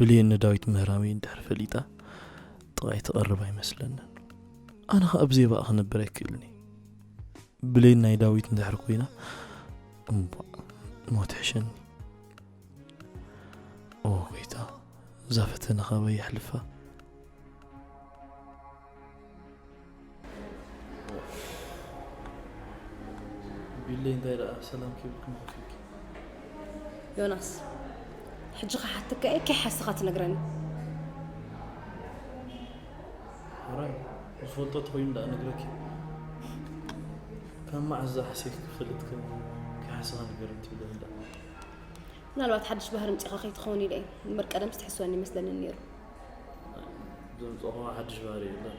ብሌን ንዳዊት ምህራመይ እንድሕር ፈሊጣ ጥቓይ ትቐርብ ኣይመስለንን። ኣነ ኸኣ ብዘይባኣ ክነብር ኣይክእልን እየ። ብሌን ናይ ዳዊት እንድሕር ኮይና እምቧ ሞት ሕሸኒ። ኦ ጎይታ፣ እዛ ፈተነ ካባይ የሕልፋ። ቢለይ እንታይ ደኣ ሰላም ኬብልክም ከፊልኪ። ዮናስ፣ ሕጂ ክሓተካ እየ፣ ከይሓሰኻ ትነግረኒ። ሕራይ ዝፈልጦ ተኾይኑ ደኣ ነግረኪ። ካብ መዓዝ ዝሓሰብኪ ክፈልጥ ከም ከይሓሰኻ ንገርኒ ትብለኒ ደኣ። ምናልባት ሓድሽ ባህሪ ምፂኻ ከይትኸውን ኢለ እየ። እምበር ቀደምስ ትሕስወኒ ይመስለኒ ነይሩ። ዘምፅእኹ ሓድሽ ባህሪ የለን።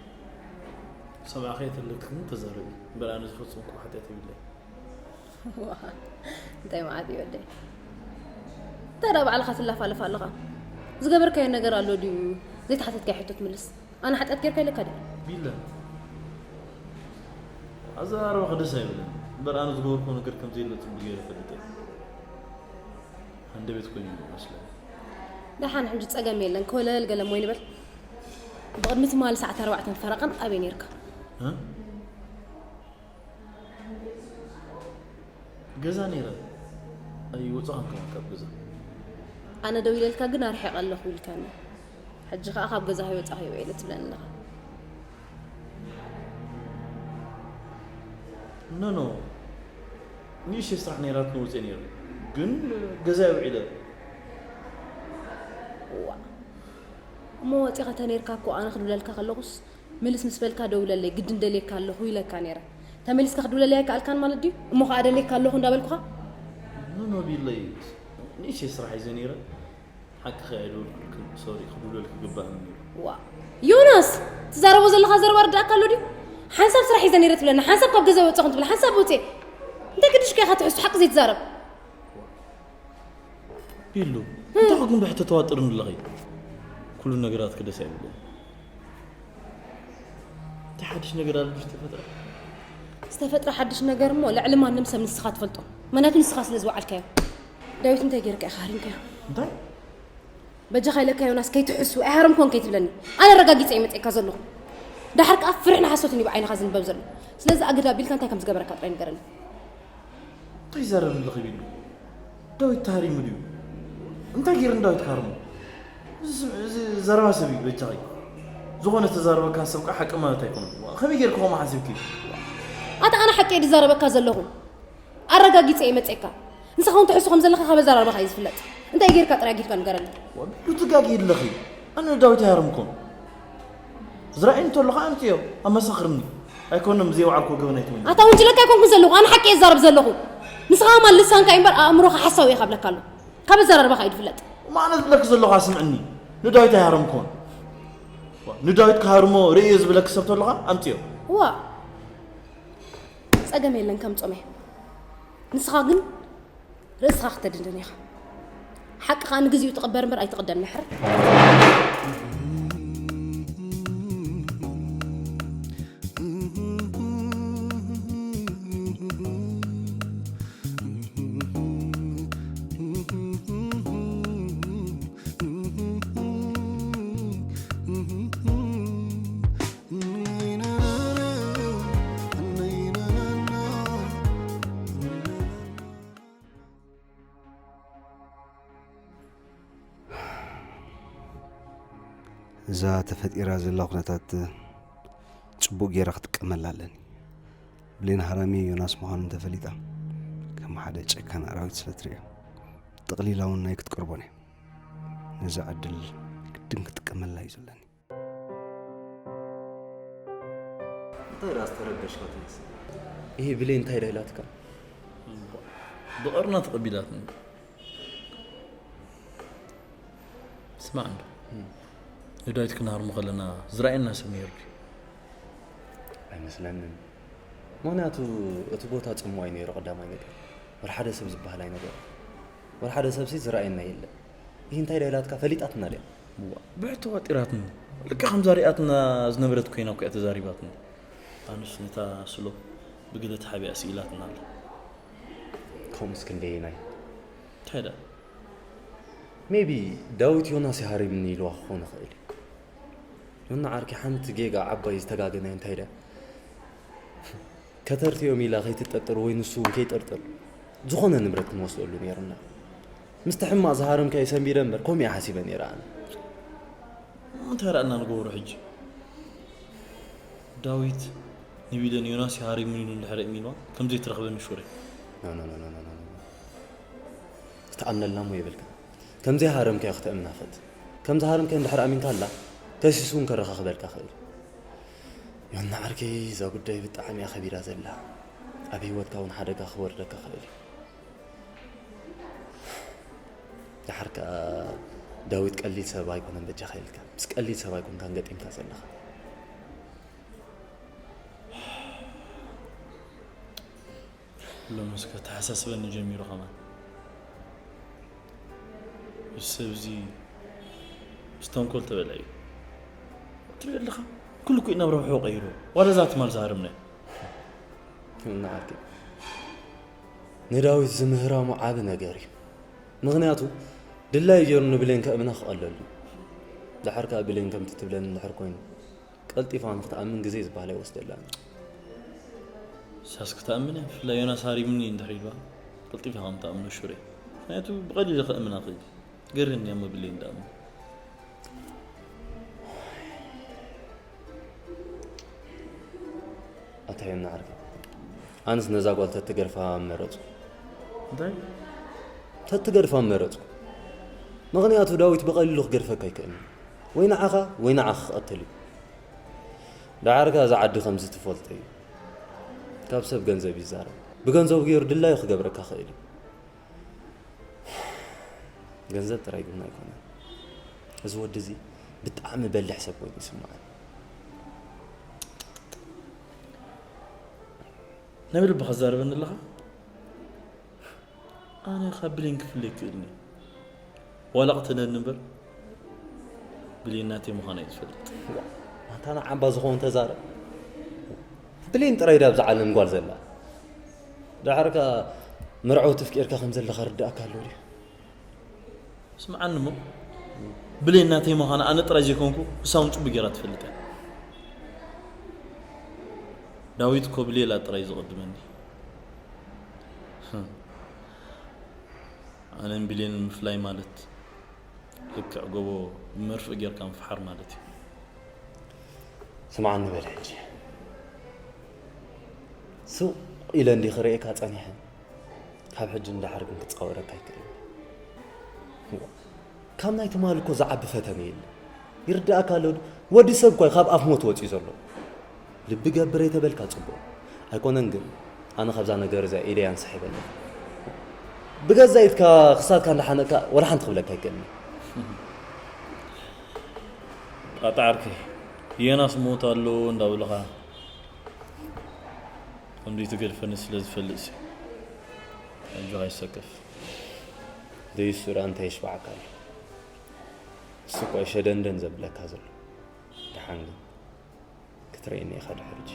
ሰማዕኸ የተለክን ተዛረቢ። እምበር ኣነ ዝፈፀምኩ ሓጢኣት የብለይ። እንታይ መዓት እዩ ወደይ? እንታይ ደኣ ባዕልኻ ትላፋለፍ ኣለኻ? ዝገበርካዮ ነገር ኣሎ ድዩ? ዘይተሓተትካዮ ሕቶ ትምልስ። ኣነ ሓጢኣት ጌርካ ኢለካ ድየ? ቢለ፣ ኣዘራርባኺ ደስ ኣይብለን። እምበር ኣነ ዝገበርኩ ነገር ከም ዘየለ ፅቡቅ ገይረ እፈልጥ እየ። ሃንደበት ኮይኑ እዩ መስለኒ። ደሓን ሕጂ ጸገም የለን። ኮለል ገለ እሞ ይንበል። ብቕድሚ ትማሊ ሰዓት ኣርባዕተን ፈረቓን ኣበይ ነይርካ? እ? ገዛ ነይረ። ኣይወጻኹን ከማን ካብ ገዛ። ኣነ ደዊለልካ ግን ኣርሒቐ ኣለኹ ኢልካኒ። ሕጂ ኸኣ ካብ ገዛ ከይወጻኹ እየ ውዒለ ትብለኒ ኣለኻ። ኖ ኖ፣ ንእሽተይ ስራሕ ነይራትኒ ወጺኤ ነይረ፣ ግን ገዛይ ውዒለ። እዋ እሞ ወጺኻ ተነይርካ እኮ ኣነ ክድውለልካ ከለኹስ ምልስ ምስ በልካ ደውለለይ ግድን ደልየካ ኣለኹ ኢለካ ነይረ። ተመሊስካ ክድውለለይ ኣይከኣልካን ማለት ድዩ? እሞ ኸኣ ደልየካ ኣለኹ እንዳበልኩኻ? ኖ ኖ ቢለይ፣ ንእሽተይ ስራሕ ሒዘ ነይረ። ሓቅኺ እየ ኣይደወልኩልክን፣ ሶሪ፣ ክድውለልኪ ይግባእኒ ነይሩ። ዋ ዮናስ፣ ትዛረቦ ዘለኻ ዘረባ ርዳእካ ኣሎ ድዩ? ሓንሳብ ስራሕ ሒዘ ነይረ ትብለና፣ ሓንሳብ ካብ ገዛ ወጻኹን ትብል፣ ሓንሳብ ወጽኤ። እንታይ ግድሽካ ኢኻ ትሕሱ ሓቂ ዘይትዛረብ? ቢሉ፣ እንታይ ግን ብሕቶ ተዋጥርኒ ኣለኺ? ኩሉ ነገራትኪ ደስ ኣይብለኒ። እንታይ ሓድሽ ነገር ኣሎ ዝተፈጥረ? ዝተፈጥረ ሓድሽ ነገር እሞ ልዕሊ ማንም ሰብ ንስኻ ትፈልጦ። ምኽንያቱ ንስኻ ስለ ዝወዓልካዮ። ዳዊት እንታይ ጌርካ ኢኻ ሃሪምካዮ? እንታይ? በጃኻ ኢለካ ዮናስ ከይትሕሱ፣ ኣይሃረምኩን ከይትብለኒ። ኣነ ኣረጋጊጸ እየ መጺኤካ ዘለኹ። ደሓር ከኣ ፍርሕን ሓሶትን እዩ ብዓይንኻ ዝንበብ ዘሎ። ስለዚ ኣገዳ ኣቢልካ እንታይ ከም ዝገበረካ ጥራይ ንገረኒ። እንታይ ይዛረብ ኣለኺ ቢሉ? ዳዊት ተሃሪሙ ድዩ? እንታይ ገይሩ ንዳዊት ክሃርሞ? እዚ ስም-፣ እዚ ዘረባ ሰብ እዩ በጃኺ። ዝኾነ ዝተዛረበካ ሰብ ከኣ ሓቂ ማለት ኣይኮነን። ከመይ ጌርኪ ከምኡ ሓሲብኪ? ኣታ ኣነ ሓቂ እየ ዝዛረበካ ዘለኹ። ኣረጋጊጸ እየ መጸካ። ንስኻ እውን ትሕሱ ከም ዘለኻ ካብ ኣዘራርባኻ እዩ ዝፍለጥ። እንታይ ጌርካ ጥራይ ኣጊድካ ንገረኒ። ወግዱ ትጋጊ ኣለኺ። ኣነ ንዳዊት ኣይሃረምኩን። ዝረኣየኒ እንተሎ ኸኣ ኣምጽዮ፣ ኣመሳኽርኒ። ኣይኮነን ብዘይ ወዓልኩ ገበን ኣይትመልስ። ኣታ ውንጅለካ ኣይኮንኩን ዘለኹ፣ ኣነ ሓቂ እየ ዝዛረብ ዘለኹ። ንስኻ ኸማን ልሳንካ እዩ እምበር ኣእምሮኻ ሓሳዊ እዩ ካብለካ ኣሎ። ካብ ኣዘራርባኻ እዩ ዝፍለጥ። እሞ ኣነ ዝብለኪ ዘለኹ ስምዕኒ። ንዳዊት ኣይሃረምኩን። ንዳዊት ክሃርሞ ርእየ ዝብለኪ ሰብ ተሎ ኸኣ ኣምጽዮ። ዋ ጸገም የለን ከምጾም እየ። ንስኻ ግን ርእስኻ ክተድንን ኢኻ። ሓቅኻ ንግዚኡ ትቕበር እምበር ኣይትቕደም ንሕር። እዛ ተፈጢራ ዘላ ኩነታት ጽቡቕ ጌራ ክጥቀመላ ኣለኒ። ብሌን ሃራሚ ዮናስ ምዃኑ እንተፈሊጣ ከም ሓደ ጨካን ኣራዊት ስለ ትርእዮ ጠቕሊላ እውን ኣይክትቀርቦን እያ። ነዛ ዕድል ግድን ክጥቀመላ እዩ ዘለኒ። እንታይ ደኣ ዝተረበሽካ ትመስል? ይሄ ብሌን እንታይ ደኣ ኢላትካ? ብቐርና ተቐቢላትኒ። ስማዕ እንዶ ንዳዊት ክንሃርሞ ከለና ዝረኣየና ሰብ ነይሩ ድዩ? ኣይመስለንን። ምኽንያቱ እቲ ቦታ ጽምዋ እዩ ነይሩ ቀዳማይ ነገር። ወላ ሓደ ሰብ ዝበሃል ኣይነበረ። ወላ ሓደ ሰብሲ ዝረኣየና የለን። ይህ እንታይ ደኣ ኢላትካ ፈሊጣትና ድያ? እዋ፣ ብሕቶ ዋጢራትኒ። ልክዕ ከምዛ ሪኣትና ዝነበረት ኮይና እኮ እያ ተዛሪባትኒ። ኣነስ ነታ ስሎ ብገለ ተሓቢኣ ስኢላትና ኣላ። ከምኡስ ክንደየናይ? እንታይ ደኣ? ሜቢ ዳዊት ዮናስ ይሃሪምኒ ኢልዋ ክኾን ይኽእል እዩ። ዮና ዓርኪ ሓንቲ ጌጋ ዓባይ ዝተጋገናይ እንታይ ዳ? ከተርትዮም ኢላ ከይትጠርጥር ወይ ንሱ እውን ከይጠርጥር ዝኾነ ንብረት ክንወስደሉ ነይርና። ምስቲ ሕማቕ ዝሃረምካዮ ሰንቢደ እምበር ከምኡ እየ ሓሲበ ነይረ ኣነ። እንታይ ረኣና ንገብሮ ሕጂ? ዳዊት ንቢለን ዮናስ ይሃሪምኒ ኢሉ እንድሕር እሚንዋ ከምዘይትረኽበኒ ሹር እየ። ኖ፣ ኖ፣ ኖ፣ ኖ፣ ኖ፣ ኖ፣ ኖ። ክትኣምነልና እሞ የብልካ። ከምዘይሃረምካዮ ክተእምና ፈት። ከም ዝሃረምካዮ እንድሕር ኣሚንካላ፣ ከሲሱ እውን ከረኻኽበልካ ክእል። ዮና ዓርከይ፣ እዛ ጉዳይ ብጣዕሚ እያ ከቢዳ ዘላ። ኣብ ህይወትካ እውን ሓደጋ ክወርደካ ክእል እዩ። ደሓር ከኣ ዳዊት ቀሊል ሰብ ኣይኮነን በጃኻ ኢልካ። ምስ ቀሊል ሰብ ኣይኮንካን ገጢምካ ዘለኻ። ሎሚ እስከ ተሓሳስበኒ ጀሚሩ ከማን። እዚ ሰብ እዚ ምስ ተንኮል ተበልዐ እዩ። ትሪኦ ኣለኻ? ኩሉ እኮ እዩ ናብ ረብሕኡ ቀይሩ። ዋላ እዛ ትማል ዝሃረምናያ። ዮና ዓርከይ፣ ንዳዊት ዝምህራሙ ዓቢ ነገር እዩ። ምኽንያቱ ድላዩ ገይሩ ንብሌን ከእምና ክቐለሉ። ደሓር ከኣ ብሌን ከምቲ ትብለኒ እንድሕር ኮይኑ፣ ቀልጢፋ ንክትኣምን ግዜ ዝበሃል ኣይወስደላን። እሳስ ክትኣምን እያ፣ ብፍላይ ዮናስ ሃሪምኒ እንድሕር ኢልዋ፣ ቀልጢፋ ከም ትኣምኖ ሹር እየ። ምኽንያቱ ብቐሊሉ ከእምና ክእል። ገርህኒ እያ እሞ ብሌን ደኣ እሞ። ኣታ ዮና ዓርከይ፣ ኣነስ ነዛ ጓል ተትገርፋ ምመረጽኩ። እንታይ? ተትገርፋ ምመረጽኩ። ምኽንያቱ ዳዊት ብቐሊሉ ክገርፈካ ኣይክእልን። ወይ ንዓኻ ወይ ንዓኺ ክቐትል እዩ። ደሓር ከኣ እዛ ዓዲ ከምዚ ትፈልጦ እዩ። ካብ ሰብ ገንዘብ ይዛረብ። ብገንዘቡ ገይሩ ድላዩ ክገብረካ ክእል እዩ። ገንዘብ ጥራይ ግን ኣይኮነን። እዚ ወዲ እዚ ብጣዕሚ በሊሕ ሰብ ኮይኑ ይስምዓኒ። ናይ ብልብኻ ትዛረበኒ ኣለኻ? ኣነ ካብ ብሌን ክፍለ ይክእልኒ። ዋላ ቅተለኒ እምበር ብሌን ናተይ ምዃና እዩ ዝፈልጥ። ኣንታ ንዓምባ ዝኸውን ተዛረብ። ብሌን ጥራይ ድያ ኣብዛ ዓለም ጓል ዘላ? ደሓር ከኣ መርዓወቲ ኣፍቂርካ ከም ዘለኻ ርድኣካ ኣሎ ድዩ? ስምዓኒ እሞ፣ ብሌን ናተይ ምዃና ኣነ ጥራይ ዘይኮንኩ፣ ንሳ እውን ጽቡቕ ጌራ ትፈልጥ እያ። ዳዊት እኮ ብሌላ ጥራይ እዩ ዝቕድመኒ። ኣነን ብሌንን ምፍላይ ማለት፣ ልክዕ ጎቦ ብመርፍእ ጌርካ ምፍሓር ማለት እዩ። ስምዓኒ በል ሕጂ። ሱቕ ኢለ እንዲ ክርእየካ ጸኒሐ፣ ካብ ሕጂ ንደሓር ግን ክጻወረካ ኣይክእልን። ካብ ናይ ትማሊ እኮ ዝዓቢ ፈተነ የለን። ይርድኣካ ኣሎ ድዩ? ወዲ ሰብ እኳ እዩ ካብ ኣፍ ሞት ወጺኡ ዘሎ። ልቢ ገብር ኣይተበልካ ጽቡቕ። ኣይኮነን ግን፣ ኣነ ካብዛ ነገር እዚኣ ኢደይ ኣንስሒበ ኣለኹ። ብገዛእ ኢድካ ክሳድካ እንዳሓነቕካ ወላ ሓንቲ ክብለካ ኣይክእልን። ጣጣ ዓርከይ፣ ዮናስ ሞት ኣሎ እንዳበሉኻ፣ ከም ዘይትገድፈኒ ስለ ዝፈልጥ ሲ፣ ኣጆኻ ኣይሰከፍ። ደይሱ ደኣ እንታይ የሽባዓካ ኣሎ? እሱ እኮ ሸደንደን ዘብለካ ዘሎ። ደሓን ግን ክትርእየኒ ኢኻ ድሕሪ ሕጂ።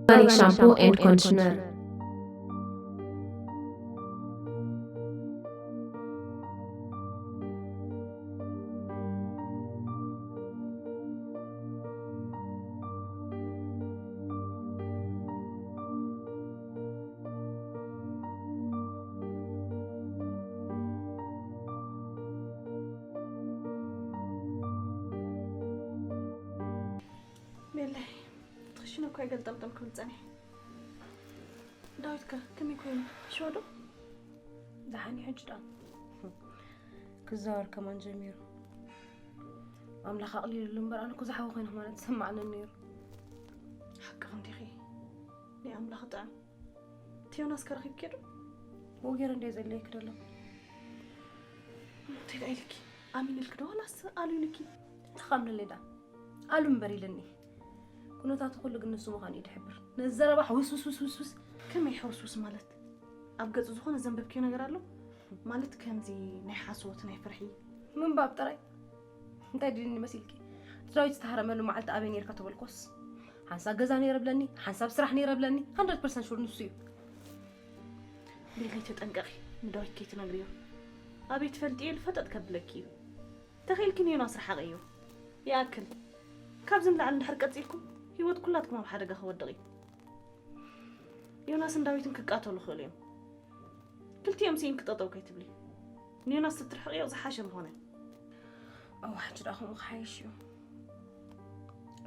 Organic shampoo and conditioner. ቤላይ፣ እቲ ክሽነ እኮ ይገልጠልጠል ክብል ጸኒሐ። ዳዊት ከ ከመይ ኮይኑ? ሽዋ ዶ? ደሓን እዩ ሕጂ ደኣ። ክዛወር ከማን ጀሚሩ። ኣምላኽ ኣቕሊሉሉ እምበር፣ ኣነ እኮ ዝሓወ ኮይነ ከማን ኣይተሰማዓንን ነይሩ። ሓቅኺ እንዲኺ። ናይ ኣምላኽ ጥዕም። እቲ ዮናስ ከ ረኺብኪዮ ዶ? ብኡ ገይረ እንድየ ዘድለየኪ ደሎ። እንታይ ደኣ ኢልኪ? ኣሚነልኪ ዶ ዋላስ ኣሉ ኢልኪ? እንታይ ከኣምነለይ ደኣ? ኣሉ እምበር ኢልኒ። ኩነታቱ ኩሉ ግን ንሱ ምዃኑ እዩ ድሕብር። ነዚ ዘረባ ሕውስውስ ውስውስ ውስ። ከመይ ሕውስውስ ማለት? ኣብ ገጹ ዝኾነ ዘንበብክዮ ነገር ኣሎ? ማለት ከምዚ ናይ ሓሶት፣ ናይ ፍርሒ? ምንባብ ጥራይ። እንታይ ድልኒ መሲልኪ? እቲ ዳዊት ዝተሃረመሉ መዓልቲ ኣበይ ነይርካ ተበልኮስ፣ ሓንሳብ ገዛ ነይረ ብለኒ፣ ሓንሳብ ስራሕ ነይረ ብለኒ። Hundred percent sure ንሱ እዩ። ቤለይ ተጠንቀቒ፣ ንዳዊት ከይትነግርዮ። ኣበይ ትፈልጥዮ ኢሉ ፈጠጥ ከብለኪ እዩ። ተኺእልኪ ንዮናስ ርሓቕዮ። ይኣክል። ካብዚ ንላዕሊ እንድሕር ቀጺልኩም፣ ህይወት ኩላትኩም ኣብ ሓደጋ ክወድቕ እዩ። ዮናስን ዳዊትን ክቃተሉ ይኽእሉ እዮም። ክልቲኦም ስኢንኪ ጠጠው ከይትብሊ። ንዮናስ ትትርሕቕዮ ዝሓሸ ምኾነ። እዋ፣ ሕጂ ደኣ ከምኡ ክሓይሽ እዩ።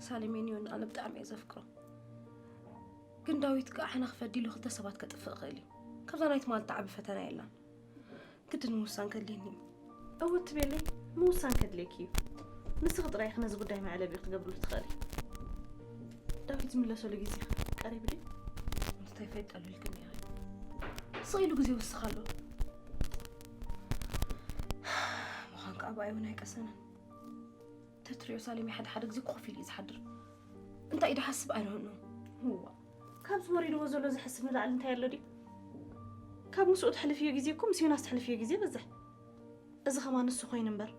ሳሌም፣ ንዮኒ ኣነ ብጣዕሚ እየ ዘፍቅሮ። ግን ዳዊት ከኣ ሕነ ክፈዲ ኢሉ ክልተ ሰባት ከጥፍእ ይኽእል እዩ። ካብዛ ናይ ትማሊ እትዓቢ ፈተና የላን። ግድን ምውሳን ከድልየኒ እዩ። እወ ትቤለይ፣ ምውሳን ከድልየኪ እዩ። ንስኺ ጥራይ ኢኺ ነዚ ጉዳይ መዕለቢ ክትገብርሉ ትኽእሊ። ዳዊት ዝምለሰሉ ግዜ ኸ ቀሪቡ ድዩ? እንታይ ፈይጠሉ ኢልክኒ ኢኺ? ስቕ ኢሉ ግዜ ይውስኽ ኣሎ። ምዃን ከኣ ብኣይ እውን ኣይቀሰነን። ተትሪኦ ሳሌም ሓደ ሓደ ግዜ ኮፍ ኢሉ እዩ ዝሓድር። እንታይ እዩ ዝሓስብ? I don't know። እዋ፣ ካብዚ ወሪድዎ ዘሎ ዝሕስብ ንላዕሊ እንታይ ኣሎ ድዩ? ካብ ምስኡ ትሕልፍዮ ግዜ እኮ ምስ ዮናስ ትሕልፍዮ ግዜ በዝሕ። እዚ ኸማን ንሱ ኮይኑ እምበር።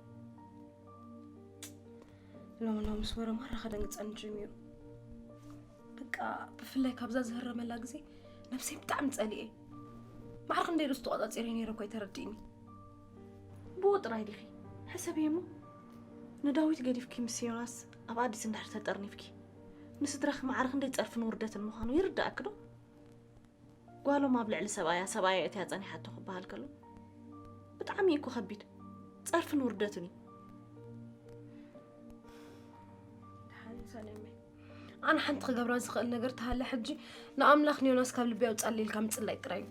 ሎሚ ሎሚ ምስ ወረ ማራ ከደንግጸኒ ጀሚሩ። በቃ፣ ብፍላይ ካብዛ ዝህረመላ ግዜ ነብሰይ ብጣዕሚ ጸሊኤ። ማዕረ ክንደይ ርእሱ ተቖጻጺረ ነይረ እኮ ኣይተረድእኒ። ብኡ ጥራይ ዲኺ? ሕሰብዮ እሞ፣ ንዳዊት ገዲፍኪ ምስ ዮናስ ኣብ ኣዲስ እንድሕር ተጠርኒፍኪ፣ ንስድራኺ ማዕረ ክንደይ ጸርፍን ውርደትን ምዃኑ ይርድኣኪ ዶ? ጓሎም ኣብ ልዕሊ ሰብኣያ፣ ሰብኣያ እትያ ጸኒሓቶ ክበሃል ከሎ፣ ብጣዕሚ እዩ እኮ ከቢድ። ጸርፍን ውርደትን እዩ። ደሓን ሰለመይ፣ ኣነ ሓንቲ ክገብራ ዝኽእል ነገር ተሃለ ሕጂ ንኣምላኽ ንዮናስ ካብ ልቢ ኣውጻለይ ኢልካ ምጽላይ ጥራይ እዩ።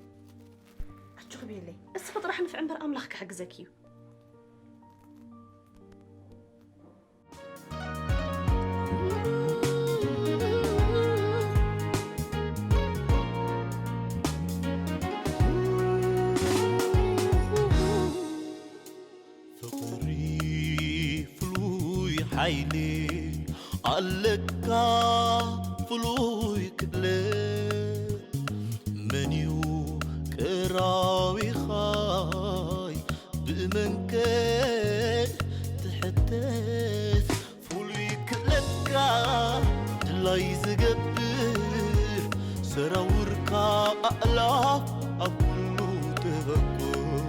ኣጆኺ ቤለይ፣ እስኺ ጥራሕ ንፍዒ እምበር ኣምላኽ ክሕግዘኪ እዩ። ፍቕሪ ፍሉይ ሓይሊ ኣለካ ፍሉይ ክእለት፣ መን እዩ ቀራዊኻይ ብመንከ ትሕተት? ፍሉይ ክእለትካ ድላይ ዝገብር፣ ሰራውርካ ኣእላፍ ኣብ ኩሉ ተበቁር።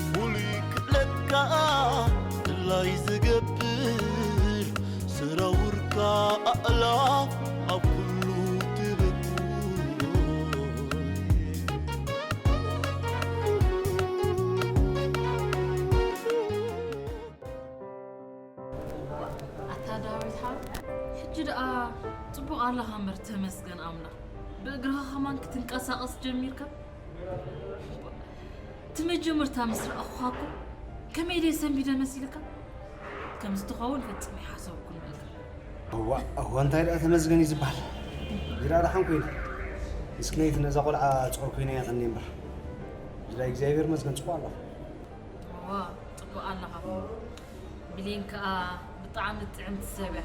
ፍሉይ ክእለትካ ድላይ ዝገብር፣ ሰራውርካ ኣእላፍ ኣብ ኩሉ ትበቁር። ኣታ ዳዊት ሓው፣ ሕጂ ደኣ ጽቡቕ ኣለኻ እምበር፣ ተመስገን ኣምላኽ። ብእግርኻ ከማን ክትንቀሳቐስ ጀሚርካ። እቲ መጀመርታ ምስ ረኣኹኻ እኮ ከመይ ድየ ሰንቢደ መሲልካ? ከምዚ ትኸውን ፈጺመ ኣይሓሰብኩን በቃ። እዋ፣ እዋ፣ እንታይ ደኣ ተመስገን እዩ ዝበሃል? ግዳ ደሓን ኮይነ። ምስኪነይቲ ነዛ ቆልዓ ጾር ኮይነ እየ ቀንየ እምበር። ግዳ እግዚኣብሔር ይመስገን ጽቡቕ ኣለኹ። እዋ፣ ጽቡቕ ኣለኻ። ብሌን ከኣ ብጣዕሚ ጥዕምቲ ሰብ እያ።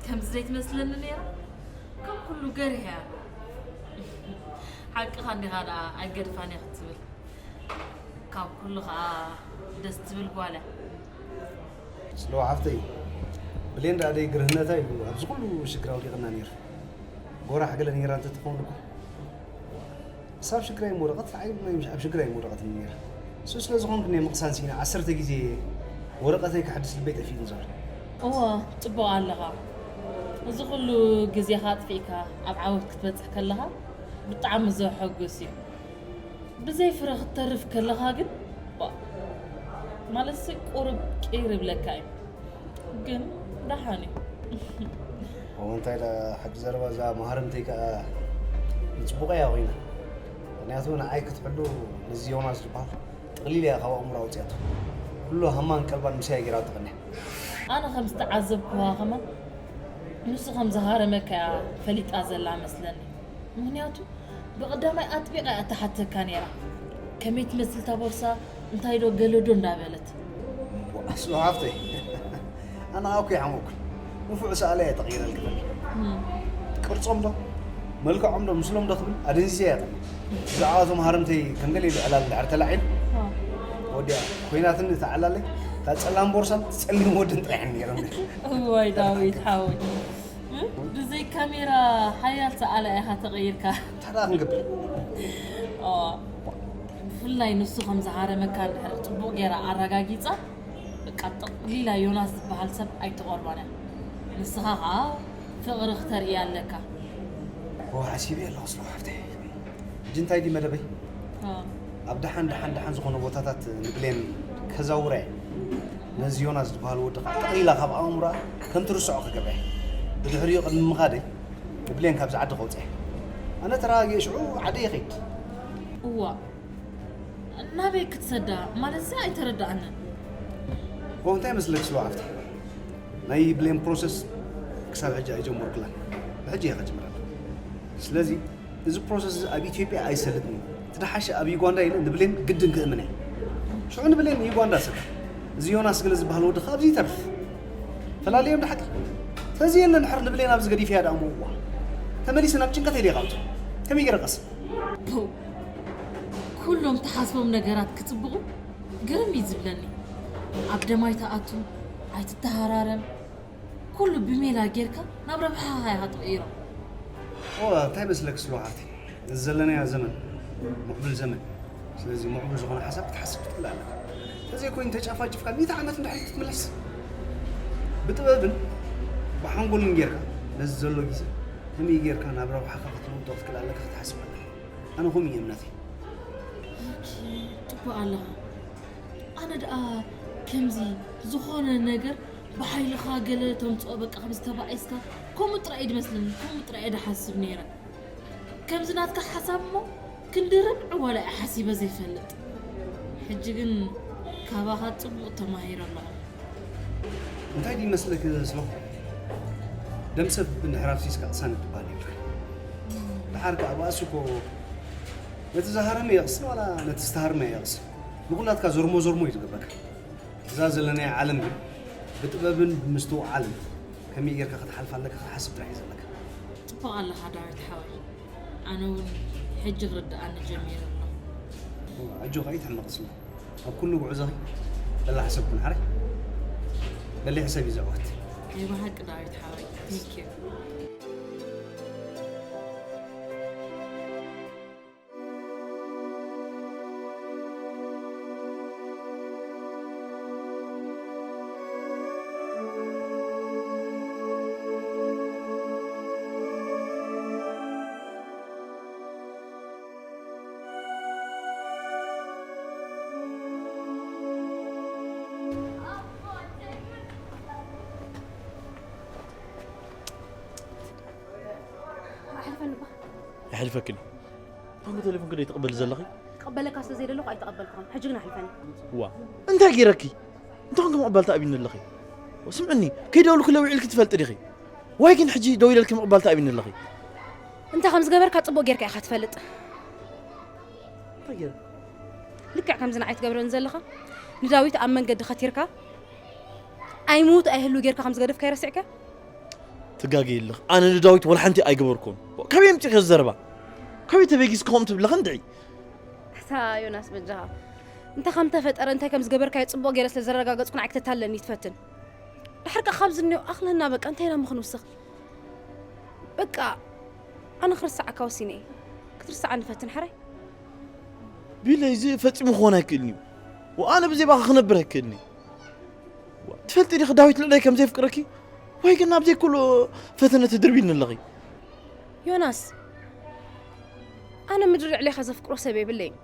ከምዚ ዘይትመስለኒ ነይራ። ከም ኩሉ ገሪህ እያ። ሓቅኻ እንዲኻ ደኣ ኣይገድፋን እየ ክትብል። ካብ ኩሉ ከኣ ደስ ትብል ጓል እያ። ስለዋ ሓፍተይ፣ ብሌን ደኣ ደይ ግርህነታ እዩ ኣብዚ ኩሉ ሽግር ኣውዲቕና ነይሩ። ጎራሕ ገለ ነይራ እንተትኸውን እኮ፣ ክሳብ ሽግር ኣይምወደቐት፣ ንዓይ እውን ኣብ ሽግር ኣይምወደቐትን ነይራ። እሱ ስለ ዝኾንኩ እየ ምቕሳን ስኢነ፣ ዓሰርተ ግዜ ወረቐተይ ከሐድስ ልበይ ጠፊእኒ ዘሎ። እወ፣ ጽቡቕ ኣለኻ። እዚ ኩሉ ግዜኻ ኣጥፊእካ ኣብ ዓወት ክትበጽሕ ከለኻ ብጣዕሚ ዘሐጉስ እዩ። ብዘይ ፍረ ክትተርፍ ከለኻ ግን፣ ባ-፣ ማለትሲ ቁሩብ ቅይር ይብለካ እዩ። ግን ደሓን እዩ። እወ፣ እንታይ ደኣ፣ ሕጂ ዘረባ እዛ መሃርምተይ ከኣ ንጽቡቕ እያ ኮይና። ምኽንያቱ ንዓይ ክትሕሉ ነዚ ዮናስ ዝበሃል ጥቕሊል እያ ካብ ኣእምሮ ኣውጽያቶ። ኩሉ ሃማን ቀልባን ምስያ ገይራ ትቕንያ። ኣነ ከም ዝተዓዘብክዋ ከማን ንሱ ከም ዝሃረመካ እያ ፈሊጣ ዘላ መስለኒ። ምኽንያቱ ብቐዳማይ ኣጥቢቓ እያ ትሓተካ ነይራ። ከመይ ትመስል እታ ቦርሳ፣ እንታይ ዶ ገለ ዶ እንዳበለት። ኣስሎ ሃፍተይ፣ ኣነ እኮ ይሓመኩ። ንፉዕ ሰኣለ እየ ተቐይረልኪ ዘለኹ። እም። ቅርጾም ዶ፣ መልክዖም ዶ፣ ምስሎም ዶ ክብል ኣደንዚዘ እያ ጠ-፣ ብዛዕባ እቶም ሃረምተይ ከም ገለ ኢሉ ዕላል እንድሕር ተላዒሉ፣ እ። ወዲኣ ኮይናትኒ እታ ዕላለይ፣ እታ ጸላም ቦርሳን ጸሊም ወድን ጥራሕ ነይሮም። እዋይ ዳዊት ሓወይ፣ ብዘይ ካሜራ ሓያል ሰኣላ ኢኻ ተቐይርካ። ታዲያ ክንገብር? ብፍላይ ንሱ ከም ዝሃረመካ እንድሕር ጽቡቕ ገይራ ኣረጋጊጻ፣ በቃ ጠቕሊላ ዮናስ ዝበሃል ሰብ ኣይትቐርቦን እያ። ንስኻ ኸዓ ፍቕሪ ክተርእያ ኣለካ። ኦ ሓሲበ ኣለኹ ስለ ሓፍተይ። ሕጂ እንታይ ድዩ መደበይ? ኣብ ደሓን ደሓን ደሓን ዝኾነ ቦታታት ንብሌን ከዛውረ እየ። ነዚ ዮናስ ዝበሃል ወዲ ከዓ ጠቕሊላ ካብ ኣእምሮኣ ከም ትርስዖ ክገብረ እየ። ብድሕሪኡ ቅድሚ ምኻደይ ንብሌን ካብዚ ዓዲ ከውፅእ እየ። ኣነ ተረጋጊኤ ሽዑ ዓደይ ይኸይድ። እዋ ናበይ ክትሰዳ ማለት ሲ ኣይተረዳኣንን። ኦ እንታይ መስለክ ስለ ሓፍተይ ናይ ብሌን ፕሮሰስ ክሳብ ሕጂ ኣይጀመርኩላን። ብሕጂ እየ ክጅምረላ። ስለዚ እዚ ፕሮሰስ እዚ ኣብ ኢትዮጵያ ኣይሰልጥን እዩ። እቲ ደሓሸ ኣብ ዩጋንዳ ኢለ ንብሌን ግድን ክእምነ እየ። ሽዑ ንብሌን ንዩጋንዳ ስዳ እዚ ዮናስ ገለ ዝበሃል ወዲ ኣብዚ ይተርፍ። ፈላልዮም ድሓቂ ተዚየለ ንሕር ንብሌን ኣብዚ ገዲፍያ ደኣ ምዋ ተመሊሰ ናብ ጭንቀት ኢለ ይቃውቱ ከመይ ገይረ ቀስ ኩሎም ተሓስቦም ነገራት ክጽብቑ ግርም እዩ ዝብለኒ። ኣብ ደም ኣይትኣቱ፣ ኣይትተሃራረም፣ ኩሉ ብሜላ ጌርካ ናብ ረብሓኻ ኢኻ ትቕይሮ። ኦ እንታይ መስለክ ስለ ሓፍቲ እዚ ዘለናዮ ዘመን ምዕቡል ዘመን። ስለዚ ምዕቡል ዝኾነ ሓሳብ ክትሓስብ ክትክእል ኣለካ። ተዘይኮይኑ ተጫፋጭፍካ ሚእቲ ዓመት እንድሕር ክትምለስ ብጥበብን ብሓንጎልን ጌርካ ነዚ ዘሎ ግዜ ከመይ ጌርካ ናብ ረብሓኻ ክትልውጦ ክትክእል ኣለካ ክትሓስብ ኣለካ። ኣነ ከምኡ እዩ እምነተይ። ጽቡቕ ኣለኻ። ኣነ ደኣ ከምዚ ዝኾነ ነገር ብሓይልኻ ገለ ተምጽኦ በቃ ከምዚ ተባኢስካ ከምኡ ጥራይ እዩ ድመስለኒ ከምኡ ጥራይ እየ ድሓስብ ነይረ። ከምዚ ናትካ ሓሳብ እሞ ክንዲ ርብዒ ዋላ እየ ሓሲበ ዘይፈልጥ። ሕጂ ግን ካባኻ ጽቡቕ ተማሂረ ኣለኹ። እንታይ ድዩ መስለክ ስለኹ ደም ሰብ እንድሕር ኣፍሲስካ ቅሳነት ትበሃል የብልካ። ድሓር ከኣ ባእሲ እኮ ነቲ ዝሃረመ የቕስን ዋላ ነቲ ዝተሃርመ የቕስን ንኹላትካ ዞርሞ ዞርሞ እዩ ዝገብረካ። እዛ ዘለናያ ዓለም ግን ብጥበብን ብምስትውዓልን ከመይ ጌርካ ክትሓልፋ ኣለካ ክትሓስብ ጥራሕ እዩ ዘለካ። ጽቡቕ ኣለኻ ዳዊት ሓወይ፣ ኣነ እውን ሕጂ ክርድኣኒ ጀሚሩ ኣሎ። ኣጆኻ ኣይትሕመቕ ስማ ኣብ ኩሉ ጉዕዞኺ በላሕ ሰብ ኩን ሓራይ በሊሕ ሰብ እዩ ዘዕወት። ናይ ብሓቂ ዳዊት ሓወይ thank you። የሕልፈክን። ባንክ ቴሌፎን ክደይ ትቕበል ዘለኺ? ክቕበለካ ስለ ዘይደለኹ ኣይተቐበልኩኻን። ሕጂ ግን ኣሕልፈኒ። ዋ እንታይ ገይረኪ? እንተኾንኪ ምቕባል ተኣቢኒ ኣለኺ። ስምዕኒ ከይደወልኩ ለዊዕልኪ ትፈልጢ ዲኺ? ዋይ ግን ሕጂ ደዊለልኪ ምቕባል ተኣቢኒ ኣለኺ። እንታይ ከም ዝገበርካ ጽቡቕ ጌርካ ኢኻ ትፈልጥ። እንታይ ገይረ? ልክዕ ከምዚ ንዓይ ትገብረኒ ዘለኻ ንዳዊት ኣብ መንገዲ ከቲርካ ኣይሙት ኣይህሉ ጌርካ ከም ዝገደፍካ ይረስዕካ? ትጋገይ ኣለኽ። ኣነ ንዳዊት ወላ ሓንቲ ኣይገበርኩን። ከበይ ኣምጺእኪ ዘረባ? ከበይ ተበጊስኪ ከምኡ ትብለኺ እንድዒ? ኣታ ዮናስ በጃኻ እንተ ከም ተፈጠረ እንታይ ከም ዝገበርካዮ ጽቡቕ ገይረ ስለ ዘረጋገጽኩ ንዓይ ክተታለኒ ትፈትን። ድሕር ከ ካብዚ እኒኦ ኣኽለና በቃ እንታይ ኢና ምኽንውስኽ? በቃ ኣነ ክርስዓካ ወሲነ እየ። ክትርስዓኒ ፈትን ሓራይ። ቢለይ እዚ ፈጺሙ ክኾን ኣይክእልን እዩ። ወኣነ ብዘይ ባኻ ክነብር ኣይክእልን እየ። ትፈልጢ ዲኺ ዳዊት ልዕለይ ከም ዘየፍቅረኪ? ወይ ግን ኣብ ዘይክእሎ ፈተነ ትድርብይኒ ኣለኺ? ዮናስ ኣነ ምድሪ ልዕሌኻ ዘፍቅሮ ሰብ የብለይን።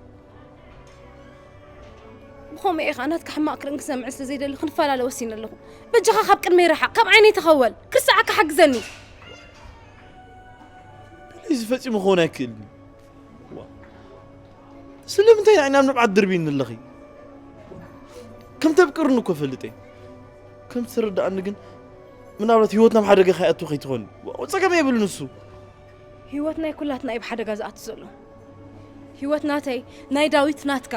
ብኸምኡ ኢኻ ናትካ ሕማቕ ክርእን ክሰምዕን ስለ ዘይደሊ ክንፈላለ ወሲነ ኣለኹ። በጃኻ ካብ ቅድመይ ርሓቕ፣ ካብ ዓይነይ ተኸወል፣ ክርሳዓካ ሓግዘኒ። ብለይ ዝፈጺሙ ክኾን ኣይክእልን እዩ። ስለምንታይ ንዓይ ናብ ንብዓት ድርብይኒ ኣለኺ? ከም ተብቅርኒ እኮ ፈልጥ እየ። ከም ዝተረዳኣኒ ግን ምናልባት ህይወትና ኣብ ሓደጋ ከይኣቱ ከይትኾኒ። ጸገም የብሉን እሱ። ህይወት ናይ ኩላትና እዩ ብሓደጋ ዝኣቱ ዘሎ። ህይወት ናተይ፣ ናይ ዳዊት ናትካ።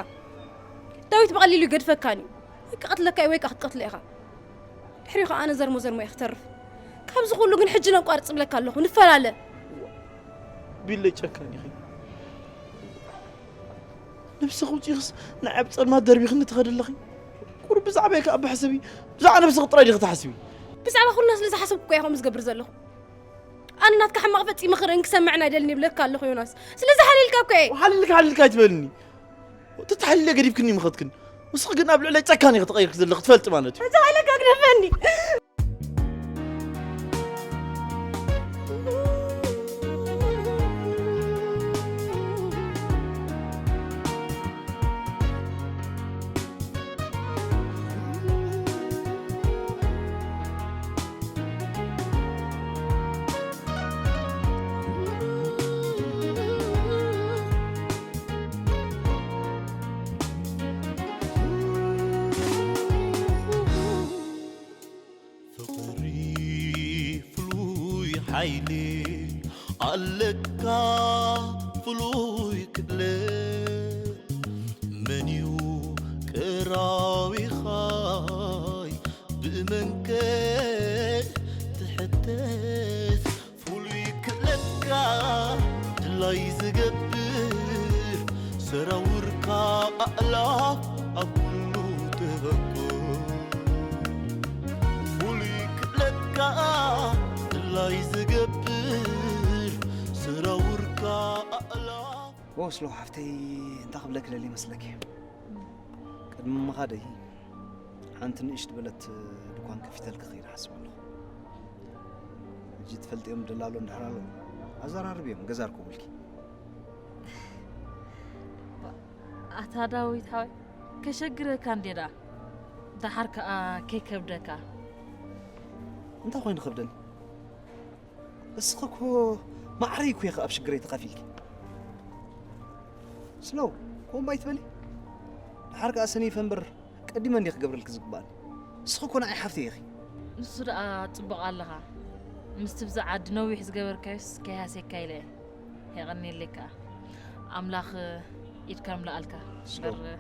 ዳዊት ብቐሊሉ ይገድፈካን እዩ። ወይ ክቐትለካ እዩ ወይ ከዓ ክትቀትሎ ኢኻ። ድሕሪኡ ከዓ ኣነ ዘርሞ ዘርሞ እየ ክተርፍ። ካብዚ ኩሉ ግን ሕጂ ነቋርጽ እብለካ ኣለኹ፣ ንፈላለ። ቢለይ ጨካን ኢኺ። ነብስኺ ውፂእኽስ ንዓይ ኣብ ፀልማት ደርቢኽኒ ትኸዲ ኣለኺ። ቁሩብ ብዛዕባይ ከኣ ብሕሰቢ፣ ብዛዕባ ነብስኺ ጥራይ ዲኺ ትሓስቢ? ብዛዕባ ኩልና ስለ ዝሓሰብኩ እኮ እየ ከምኡ ዝገብር ዘለኹ። ኣነ ናትካ ሕማቕ ፈጺመ ክርእን ክሰምዕን ኣይደልን ይብለካ ኣለኹ ዮናስ። ስለዚ ሓሊልካ እኮ እየ። ሓሊልካ ሓሊልካ ኣይትበልኒ። ተተሓሊለ ገዲፍክኒ ምኸድክን። ንስኺ ግን ኣብ ልዕለይ ጨካን ኢኺ ተቐይርኪ ዘለኺ ትፈልጢ ማለት እዩ። እዚ ሓይለካ ግደፈኒ። ፍቕሪ ፍሉይ ሓይሊ ኣለካ፣ ፍሉይ ክእለት። መን እዩ ቀራዊኻይ? ብመንከ ትሕተት? ፍሉይ ክእለትካ ድላይ ዝገብር፣ ሰራውርካ ኣእላፍ ኣብ ኩሉ ተበቁር። ፍሉይ ክእለትካ ድላይ ዝገብር፣ ሰራውርካ ኣእላፍ። ወስሎ ሓፍተይ፣ እንታይ ክብለኪ ደልየ መስለኪ? ቅድሚ ምኻደይ ሓንቲ ንእሽት በለት ድኳን ከፊተልኪ ክይድ ሓስብ ኣለኹ። ሕጂ ትፈልጥዮም ደላሎ እንድሕር ኣለዉ ኣዘራርብዮም፣ ገዛ ርከቡልኪ። ኣታ ዳዊት ሓወይ፣ ከሸግረካ እንዴ ደኣ፣ ደሓር ከኣ ከይከብደካ። እንታይ ኮይኑ ከብደኒ? እስኺ እኮ ማዕረይ እኮ ኢኺ ኣብ ሽግረይ ተኻፊልኪ። ስለው፣ ከምኡ ኣይትበሊ። ደሓር ከኣ ሰኒፈ እምበር ቀዲመ እንዲየ ክገብረልኪ ዝግባኣኒ። እስኺ እኮ ንዓይ ሓፍተይ ኢኺ። ንሱ ደኣ ጽቡቕ ኣለኻ። ምስቲ ብዛ ዓዲ ነዊሕ ዝገበርካዮስ ከይሃስየካ ኢለ እየ። የቐንየለይ ከኣ። ኣምላኽ ኢድካ ይምልኣልካ። ስሎ። እምበር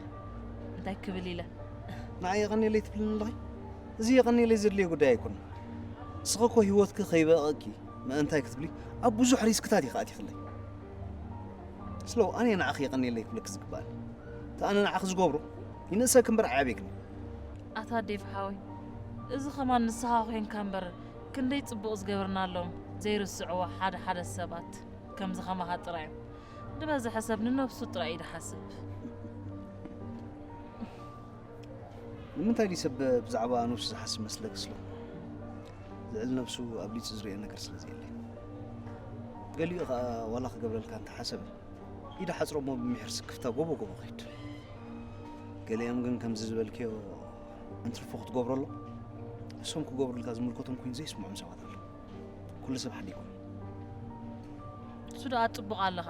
እንታይ ክብል ኢለ? ንዓይ የቐንየለይ ትብልኒ ኣለኺ? እዚ የቐንየለይ ዘድልዮ ጉዳይ ኣይኮነን። እስኺ እኮ ህይወትኪ ከይበቐኪ ምእንታይ ክትብሊ ኣብ ብዙሕ ሪስክታት ኢኺ ኣቲኽለይ። ስሎ፣ ኣነ እየ ንዓኺ የቐንየለይ ክብለኪ ዝግባኣኒ። እቲ ኣነ ንዓኺ ዝገብሮ ይንእሰኪ እምበር ኣየዕብየክን። ኣታ ዴቭ ሓወይ፣ እዚ ኸማን ንስኻ ኮይንካ እምበር ክንደይ ጽቡቕ ዝገበርናሎም ዘይርስዕዎ ሓደ ሓደ ሰባት ከምዚ ኸማኻ ጥራይ እዮም። ዝበዝሐ ሰብ ንነብሱ ጥራይ እዩ ዝሓስብ። ንምንታይ ድዩ ሰብ ብዛዕባ ነብሱ ዝሓስብ መስለኪ ስሎ? ልዕሊ ነብሱ ኣብሊጹ ዝርእዮ ነገር ስለ ዘየለ። ገሊኡ ኸኣ ዋላ ክገብረልካ እንተሓሰበ፣ ኢዱ ሓጽሮ እሞ ብምሒር ስክፍታ ጎቦ ጎቦ ኸይድ። ገሊኦም ግን ከምዚ ዝበልክዮ እንትርፎ ክትገብረሎ፣ እሶም ክገብሩልካ ዝምልከቶም ኮይኑ ዘይስምዖም ሰባት ኣለዉ። ኩሉ ሰብ ሓደ ኣይኮነን። እሱ ደኣ ጽቡቕ ኣለኻ።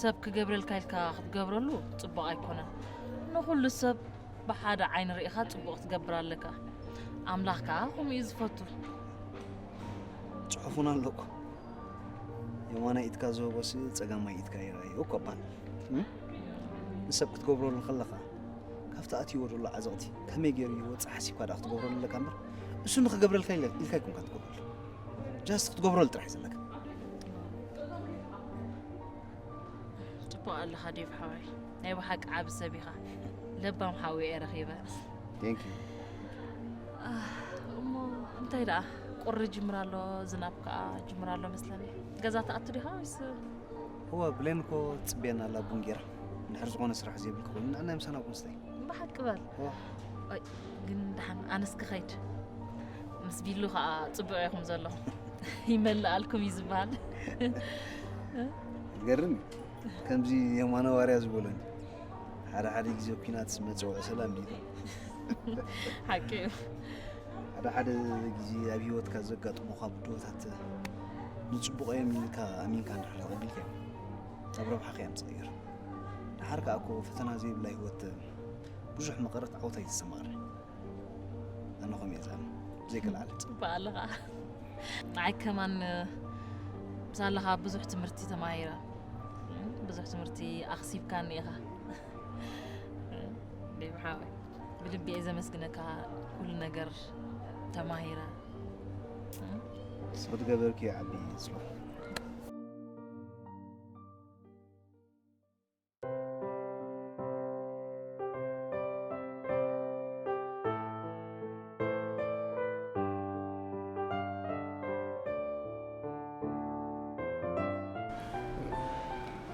ሰብ ክገብረልካ ኢልካ ክትገብረሉ ጽቡቕ ኣይኮነን። ንኹሉ ሰብ ብሓደ ዓይኒ ርኢኻ ጽቡቕ ክትገብር ኣለካ። ኣምላኽ ከኣ ከምኡ እዩ ዝፈቱ። ጽሑፍ እውን ኣሎ እኮ። የማናይ ኢድካ ዝህቦሲ ጸጋማይ ኢድካ ይርኣዮ እኮ ኣባና። እም? ንሰብ ክትገብረሉ ከለኻ፣ ካብቲ ኣትይዎ ዘሎ ዓዘቕቲ ከመይ ገይሩ ይወጽእ ሓሲብካ ደኣ ክትገብረሉ ኣለካ እምበር፣ እሱ ንኽገብረልካ ኢለ-፣ ኢልካ ኣይኮንካ ትገብረሉ። ጃስት ክትገብረሉ ጥራሕ እዩ ዘለካ። ጽቡቕ ኣለኻ ዴቭ ሓወይ። ናይ ብሓቂ ዓቢ ሰብ ኢኻ። ለባም ሓዊ እየ ረኺበ። Thank you። ኣህ፣ እሞ እንታይ ደኣ? ቁሪ ጅምር ኣሎ፣ ዝናብ ከኣ ጅምር ኣሎ መስለኒ። ገዛ ትኣቱ ዲኻ ወይስ? እወ፣ ብሌን እኮ ትጽበየና ኣላ ቡን ጌራ። እንድሕር ዝኾነ ስራሕ ዘይብልኪ ኮይኑ ንዕናይ ምሳና ቡን ስተይ። ብሓቂ በል። እወ። ኦይ፣ ግን ደሓን ኣነስ ክኸይድ። ምስ ቢሉ ከኣ ጽቡቕ ኢኹም ዘለኹም። ይመልኣልኩም እዩ ዝበሃል። ገርም እዩ። ከምዚ የማነ ዋርያ ዝበሎኒ። ሓደ ሓደ ግዜ ኲናት መጸውዒ ሰላም ድዩ? ሓቂ እዩ። ሓደ ሓደ ግዜ ኣብ ህይወትካ ዘጋጥሙኻ ብድሆታት ንጽቡቕ እዮም ኢልካ ኣሚንካ እንድሕር ተቐቢልካዮም፣ ኣብ ረብሓኻ እዮም ዝቕየሩ። ደሓር ከኣ እኮ ፈተና ዘይብላ ህይወት ብዙሕ መቐረት ዓወት ኣይትሰማቕን። ኣነ ከምኡ እየ ዝኣምን፣ ብዘይክልኣለ። ጽቡቕ ኣለኻ። ንዓይ ከማን ምሳለኻ ብዙሕ ትምህርቲ ተማሂረ። ብዙሕ ትምህርቲ ኣኽሲብካኒ ኢኻ። ዴቭ ሓወይ፣ ብልቢ እየ ዘመስግነካ፣ ኩሉ ነገር ተማሂረ። ንስኺ ትገበርክዮ ዓቢ ጽቡቕ።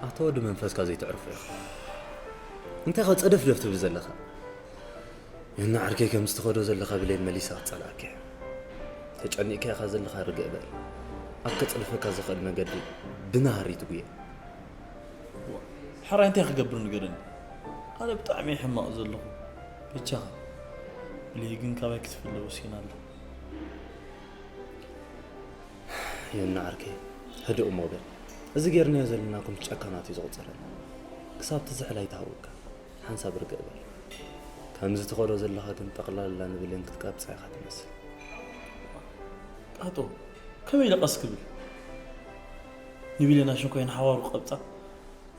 ኣቶ ወዲ መንፈስካ ዘይተዕርፎ ኢኻ። እንታይ ኸ ጸደፍደፍ ትብል ዘለኻ? ዮኒ ዓርከይ፣ ከምዚ ትኸዶ ዘለኻ ብሌን መሊሳ ክትጸልኣካ እያ። ተጨኒቕካ ኢኻ ዘለኻ፣ ርግእ በል። ኣብ ከጸድፈካ ዝኽእል መገዲ ብናህሪ ትጉየ። ሕራይ እንታይ ክገብር ንገረኒ? ኣነ ብጣዕሚ ሕማቕ ዘለኹ። ብቻኻ ብሌን ግን ካባይ ክትፍለ ወሲና ኣላ። ዮኒ ዓርከይ፣ ህድእ እሞ በል። እዚ ጌርናዮ ዘለና ከምቲ ጨካናት እዩ ዝቑጸረና። ክሳብ ትዝሕል ኣይትሃውካ። ሓንሳብ ርግእ በል። ከምዚ ትኸዶ ዘለኻ ግን ጠቕላላ ንብሌን ክትቀብጻ ኢኻ ትመስል። ቃጦ፣ ከመይ ኢለ ቀስ ክብል? ንብሌን ኣሽንኳይ ንሓዋሩ ክቐብጻ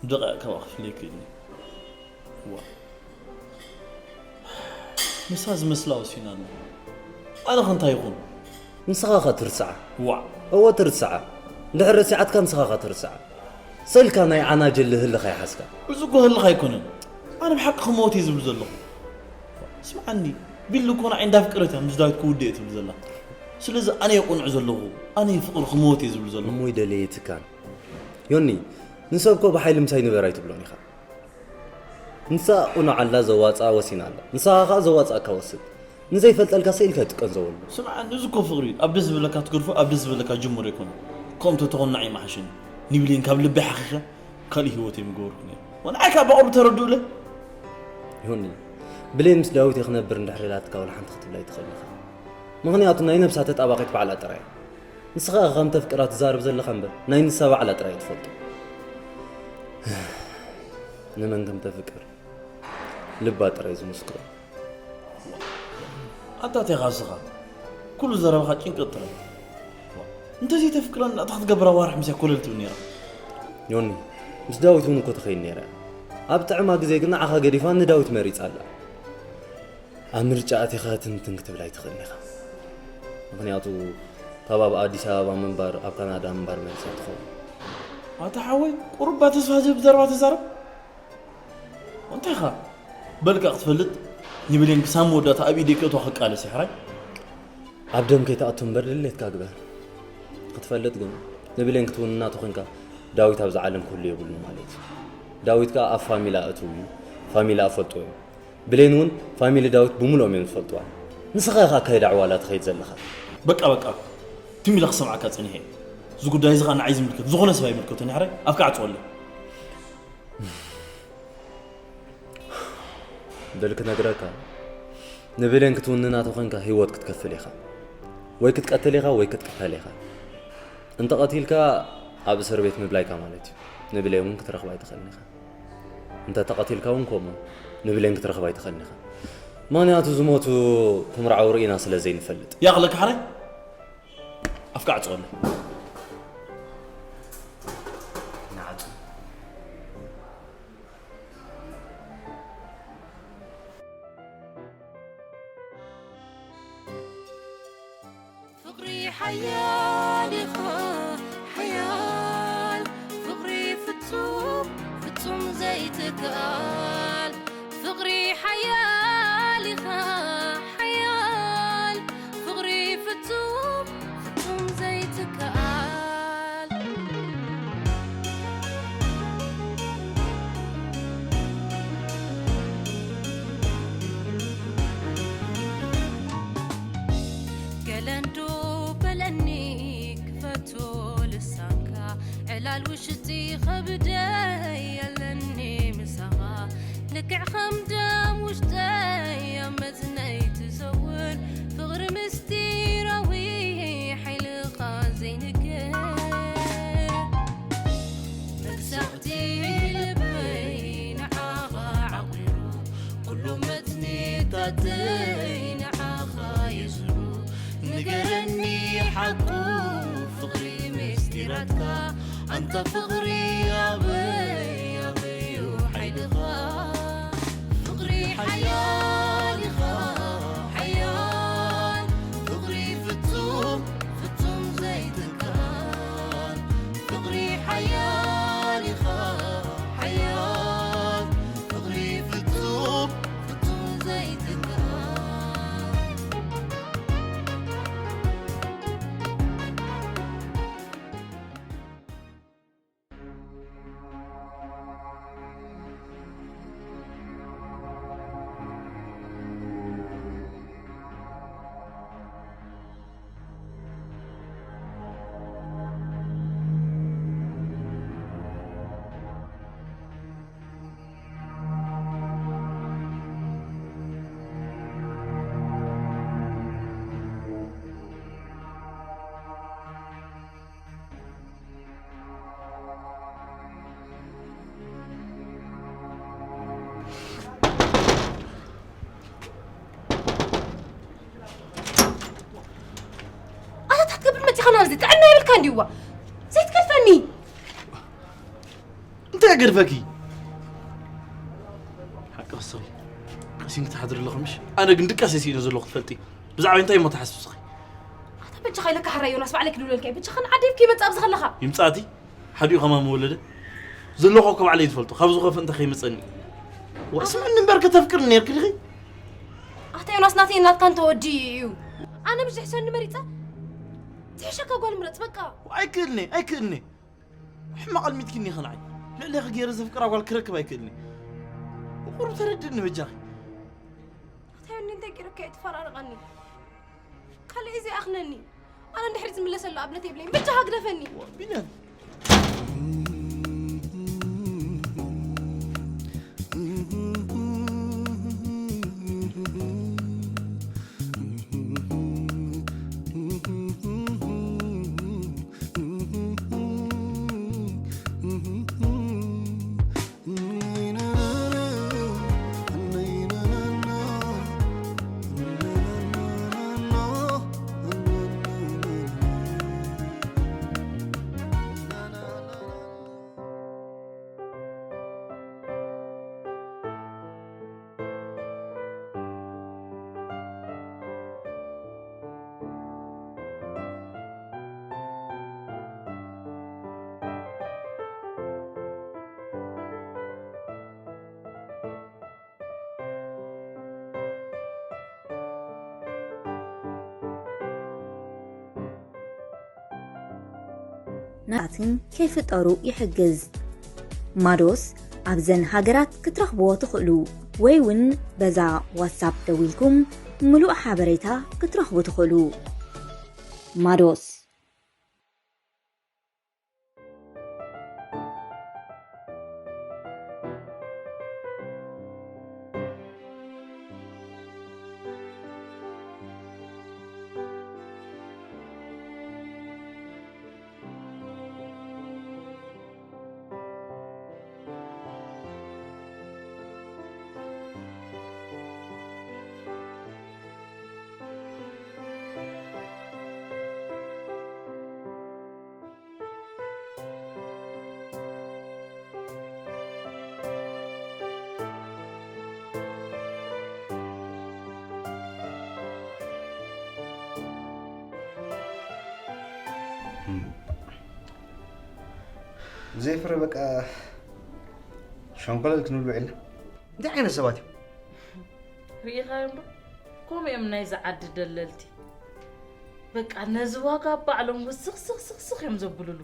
ንደቂቕ ካብኣ ክፍለ ይክእልኒ። ዋ። ንሳ ዝመስላ ወሲና ኣላ። ኣነ ኸ እንታይ ይኹን? ንስኻ ኸ ትርስዓ? ዋዕ። እወ ትርስዓ። እንድሕር ረሲዓትካ ንስኻ ኸ ትርስዓ። ሰልካ ናይ ዓናጀል ህልኽ ኣይሓዝካ። እዚ እኮ ህልኽ ኣይኮነን። ኣነ ብሓቂ ክመወት እየ ዝብል ዘለኹ። ስምዓኒ፣ ቢሉ እኮ ንዓይ እንዳፍቀረት እያ ምስ ዳዊት ክውድእ እየ ትብል ዘላ። ስለዚ ኣነ እየ ቁኑዕ ዘለኹ። ኣነ እየ ፍቕሪ ክመወት እየ ዝብል ዘለኹ። እሞ ይደለየትካን። ዮኒ፣ ንሰብ እኮ ብሓይሊ ምሳይ ንበር ኣይትብሎን ኢኻ። ንሳ ቁኑዕ ኣላ፣ ዘዋፅኣ ወሲና ኣላ። ንስኻ ኸዓ ዘዋፅኣካ ወስን። ንዘይፈልጠልካ ስኢልካ ኣይትቀንዘወሉ። ስምዓ፣ እዚ እኮ ፍቕሪ እዩ። ኣብ ደስ ዝበለካ ትገድፎ፣ ኣብ ደስ ዝበለካ ጅምሮ ኣይኮነን። ከምኡ እንተትኾን ንዓይ ምሓሸኒ። ንብሌን ካብ ልበይ ሓኺኸ ካልእ ህይወት እየ ምገበርኩ ነይረ። ወንዓይ ከዓ ብቕርቡ ተረድኡለ። ይሁን ብሌን ምስ ዳዊት እየ ክነብር እንድሕር ኢላትካ ዋላ ሓንቲ ክትብል ኣይትኽእል ኢኻ። ምኽንያቱ ናይ ነብሳ ተጣባቒት ባዕላ ጥራይ እያ። ንስኻ ኢኻ ከም ተፍቅራ ትዛረብ ዘለኻ እምበር ናይ ንሳ ባዕላ ጥራይ እያ ትፈልጦ። ንመን ከም ተፍቅር ልባ ጥራይ እዩ ዝምስክሮ። ኣታ ቴኻ እስኻ ኩሉ ዘረባኻ ጭንቀት ጥራይ። እንተዘይተፍቅረኒ ኣታ ክትገብር ኣዋርሕ ምስያ ኮለል ትብል ነይራ። ዮኒ፣ ምስ ዳዊት እውን እኮ ትኸይድ ነይራ እያ። ኣብ ጥዕማ ግዜ ግን ንዓኻ ገዲፋ ንዳዊት መሪጻ ኣላ። ኣብ ምርጫ ኣቲኻ ትንትን ክትብል ኣይትኽእልን ኢኻ። ምኽንያቱ ካብ ኣብ ኣዲስ ኣበባ ምንባር ኣብ ካናዳ ምንባር መሪጻ ትኸውን። ኣታ ሓወይ፣ ቁሩብ ተስፋ ዝህብ ዘረባ ተዛረብ። እንታይ ኢኻ? በልካ ክትፈልጥ ንብሌን ክሳብ መወዳእታ ኣብ ኢደይ ከእትዋ ክቃለስ እየ ሕራይ። ኣብ ደም ከይትኣቱ እምበር ድሌትካ ግበር። ክትፈልጥ ግን ንብሌን ክትውንና ተኾይንካ ዳዊት ኣብዚ ዓለም ክህሉ የብሉን ማለት እዩ። ዳዊት ከኣ ኣብ ፋሚላ እትው እዩ። ፋሚላ እፈልጥዎ እዮም። ብሌን እውን ፋሚሊ ዳዊት ብምልኦም እዮም ዝፈልጥዋ። ንስኻ ኢኻ ኣካይዳ ዕዋላ ትኸይድ ዘለኻ። በቃ በቃ፣ ትም ኢለ ክሰምዓካ ጸኒሐ እየ። እዚ ጉዳይ እዚ ኸኣ ንዓይ ዝምልከት ዝኾነ ሰብ ኣይምልከቶን እዩ ሕራይ። ኣፍካ ዕጽወለይ። በል ክነግረካ፣ ንብሌን ክትውንና ተኾንካ ህይወት ክትከፍል ኢኻ። ወይ ክትቀትል ኢኻ ወይ ክትቅተል ኢኻ። እንተ ቀቲልካ ኣብ እስር ቤት ምብላይካ ማለት እዩ። ንብሌን እውን ክትረኽባ ኣይትኽእልን ኢኻ። እንተ ተቐቲልካ እውን ከምኡ ንብሌን ክትረኽባ ኣይትኽእልን ኢኻ። ምኽንያቱ ዝሞቱ ክምርዓው ርኢና ስለ ዘይንፈልጥ። ያኽለካ ሓራይ ኣፍካ ዕጽወለይ። ንዓጹ። ፍቕሪ ሓያል ኢኻ ሓያል ፍቕሪ ፍጹም ፍጹም ዘይትከኣል ፍቕሪ ሓያል ኢኻ ሓያል ፍቕሪ ፍጹም ፍጹም ዘይትከኣል ገለንዶ በለኒ ክፈቶ ልሳንካ ዕላል ውሽጢ ከብደይ የለኒ ምሳኻ ልክዕ ከም ደም ውሽጠይ ኣብ መትነይ ትዘውር ፍቕሪ ምስጢራዊ ሓይልኻ ዘይንገር መግዛእቲ ልበይ ንዓኻ ዓቒሩ ኩሉ መትኒታተይ ንዓኻ የዝሩ ንገረኒ ሓቁ ፍቕሪ ምስጢራትካ ኣንታ ፍቕሪ ኣበይ ኣበዩ ሓይልኻ ፍቕሪ ሓያል ኢኻ ሓያል ፍቕሪ ፍጹም ፍጹም ዘይትካል ፍቕሪ ሓያል ኢኻ ሓያል ፍቕሪ ፍጹም ፍጹም ዘይትካል ናዚ ጥዕና የብልካ እንዲዋ ዘይትከልፈኒ። እንታይ ገድፈኪ? ሓቂ ክስኺ ቀሲን ክትሓድሪ ኣለኹ ምሽ? ኣነ ግን ድቃስ የስኢነ ዘለኹ ትፈልጢ። ብዛዕባ እንታይ እሞ ትሓስብ ስኺ? ኣታ በጃኻ ኢለካ ሕራይ ዮናስ ባዕለይ ክድውለልካ እየ። በጃኻ ንዓዲ ሂብኪ ይመጽእ ኣብዚ ከለኻ። ይምጻእቲ ሓዲኡ ከማን መወለደ ዘለኹ እኮ ባዕለይ ዝፈልጦ ካብ ዝኸፍእ እንታይ ከይመጸኒ። ወስመኒ እምበር ከተፍቅርኒ ነርኪ ዲኺ? ኣታ ዮናስ ናተይ ናትካ እንተወዲ እዩ። ኣነ ብዝሕሰኒ መሪጸ ትሕሸካ ጓል ምረጽ በቃ። ኣይክእልኒ ኣይክእልኒ። ሕማቕ ኣልሚትኪኒ ኸንዓይ ልዕሌኺ ገይረ ዘፍቅራ ጓል ክረክብ ኣይክእልኒ። ቁሩብ ተረድእኒ በጃኺ። ኣታ ዮኒ እንታይ ገይረካ እዩ ትፈራርቐኒ? ካልእ እዚ ኣኽነኒ። ኣነ እንድሕሪ ዝምለሰሉ ኣብነት የብለይን። ብጃኻ ግደፈኒ። ቢለን ናትን ከይፍጠሩ ይሕግዝ። ማዶስ ኣብዘን ሃገራት ክትረኽብዎ ትኽእሉ ወይ እውን በዛ ዋትሳፕ ደዊልኩም ምሉእ ሓበሬታ ክትረኽቡ ትኽእሉ። ማዶስ። ብዘይ ፍረ በቃ ሸንኮለል ክንብል ውዒልና። እንታይ ዓይነት ሰባት እዮም? ርኢኻዮም ዶ? ከምኡ እዮም ናይዚ ዓዲ ደለልቲ። በቃ ነዚ ዋጋ ባዕሎም ውስኽ ስኽ ስኽ ስኽ እዮም ዘብልሉ።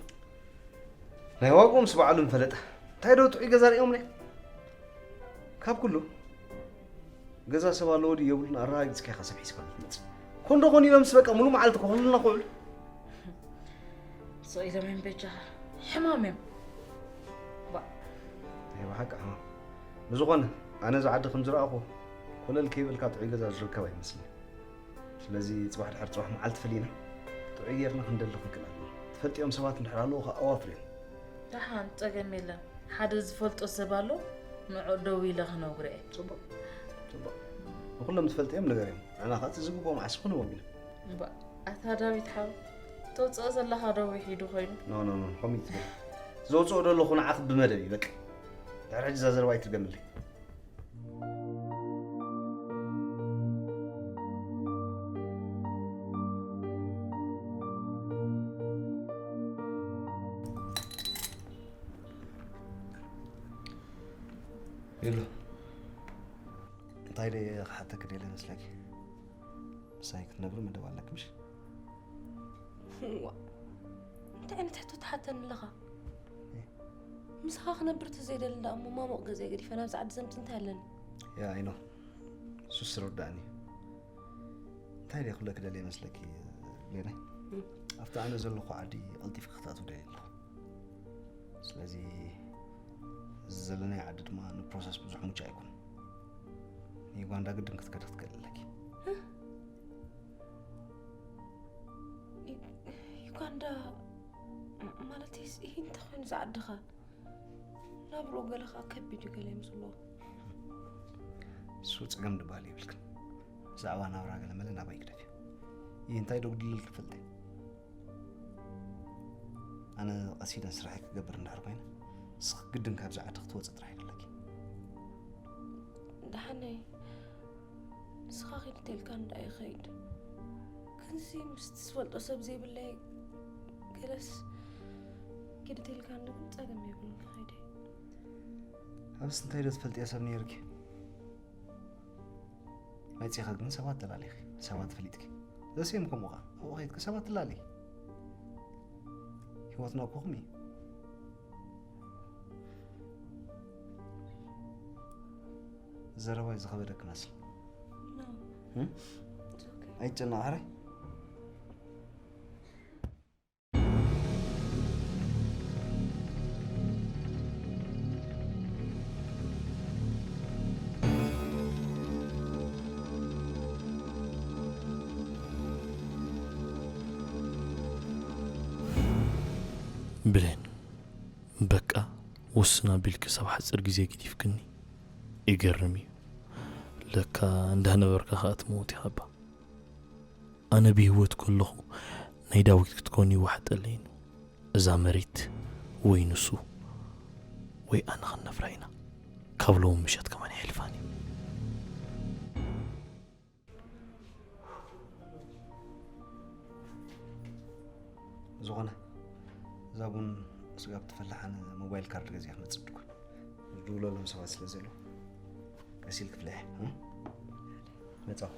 ናይ ዋግኦም ምስ ባዕሉ ምፈለጠ እንታይ ዶ ጥዑይ ገዛ ሪኦም ነ ካብ ኩሉ ገዛ ሰብ ኣለዎ ድዩ የብሉን ኣረጋጊፅካ ኢኻ ሰብ ሒዝካ ትመፅእ ኮንዶ ኮን ኢሎም ምስ በቃ ሙሉ መዓልቲ ከኹሉና ክውዕሉ ስቕ ኢሎም እዮም በጃኻ ሕማም እዮም። ናይ ብሓቂ ሕማም ብዝኾነ ኣነ እዚ ዓዲ ከም ዝረኣኹ ኮለል ከይበልካ ጥዑይ ገዛ ዝርከብ ኣይመስልን። ስለዚ ፅባሕ ድሕሪ ፅባሕ መዓልቲ ፈሊና ጥዑይ ጌርና ክንደሊ ክንክእል ኣለና። ትፈልጥዮም ሰባት እንድሕር ኣለዉ ከዓ ኣዋፍርዮም። ደሓን ፀገም የለን። ሓደ ዝፈልጦ ሰብ ኣሎ ንዑ ደዊለ ክነግሮ እየ። ፅቡቕ ፅቡቕ ንኩሎም ዝፈልጥዮም ንገርዮም። ንዕና ከዓ እቲ ዝግብኦ መዓስ ይኹን ህቦም ኢና። እባ ኣታ ዳዊት ሓው ተውፅኦ ዘለኻ ዶ ውሒዱ ኮይኑ? ኖ ኖ ኖ ከምኡ ትብል ዘውፅኦ ዘለኹ ንዓኽ ብመደብ እዩ በቃ። ድሕሪ ሕጂ እዛ ዘረባ ኣይትድገምለይ። ይሉ እንታይ ደ ክሓተክ ደለ መስለኪ? ምሳይ ክትነብሪ መደብ ኣለክ ምሽ? እንታይ ዓይነት ሕቶ ትሓተኒ ኣለኻ? ምሳኻ ክነብር ተዘይደሊ ደኣ እሞ ማሞቕ ገዛይ ገዲፈ ናብዚ ዓዲ ዘምጽእ እንታይ ኣለኒ? ያ ኣይኖ እሱስ ርዳእኒ እዩ። እንታይ ደይ ክብለክ ደልየ መስለኪ ሌናይ? ኣብቲ ኣነ ዘለኹ ዓዲ ቀልጢፍኪ ክትኣትዊ ደልየ ኣለኹ። ስለዚ እዚ ዘለናዮ ዓዲ ድማ ንፕሮሰስ ብዙሕ ምቹእ ኣይኮነን። ንዩጋንዳ ግድን ክትከዲ ክትክእል ኣለኪ። ዩጋንዳ ማለተይስ ይህ እንተኾይኑ ዝዓድኻ ናብርኡ ገለ ከዓ ከቢድ እዩ ገለ ይምስልዎ። እሱ ፀገም ድበሃል የብልክን። ብዛዕባ ናብራ ገለመለ ናባይ ግደፍዮ። ይህ እንታይ ዶ ግድልል ክፈልጠ? ኣነ ቀሲደ ስራሐይ ክገብር እንድሕር ኮይነ፣ ንስኺ ግድን ካብዚ ዓዲ ክትወፂ ጥራሕ ይደለኪ። ደሓነይ፣ ንስኻ ኪድ ተልካ እንዳ ይኸይድ። ክንሲ ምስ ትስፈልጦ ሰብ ዘይብለይ ገለስ ኪድ ተልካ እንድብል ጸገም የብሉን ክኸይደ። ኣብስ እንታይ ዶ ትፈልጥዮ ሰብ ነይርኪ? መፂኻ ግን ሰባት ተላሊኺ፣ ሰባት ፈሊጥኪ። ዘሴም ከምኡ ኸዓ ኣብኡ ኸይድኪ ሰባት ትላሊ። ህይወትና እኮ ኹም እዩ። ዘረባይ ዝኸበደክ መስል። No, እም? it's okay. ኣይጨነቕ ሕራይ። ብሌን፣ በቃ ውስን ኣቢልኪ ሰብ ሓፂር ግዜ ግዲፍክኒ። ይገርም እዩ። ለካ እንዳነበርካ ከዓ ትመውት ኢኻ እባ። ኣነ ብህይወት ከለኹ ናይ ዳዊት ክትኮን ይዋሕጠለይ። እዛ መሬት ወይ ንሱ ወይ ኣነ ክንነፍራ ኢና። ካብ ሎሚ ምሸት ከማን ይሕልፋን እዩ። ዝኾነ እዛ ቡን ስጋብ ትፈልሕ ኣነ ሞባይል ካርድ ገዚኣ ክመፅእ ድኩን ዝድውለሎም ሰባት ስለ ዘለዉ ቀሲል ክፍልሕ መፃው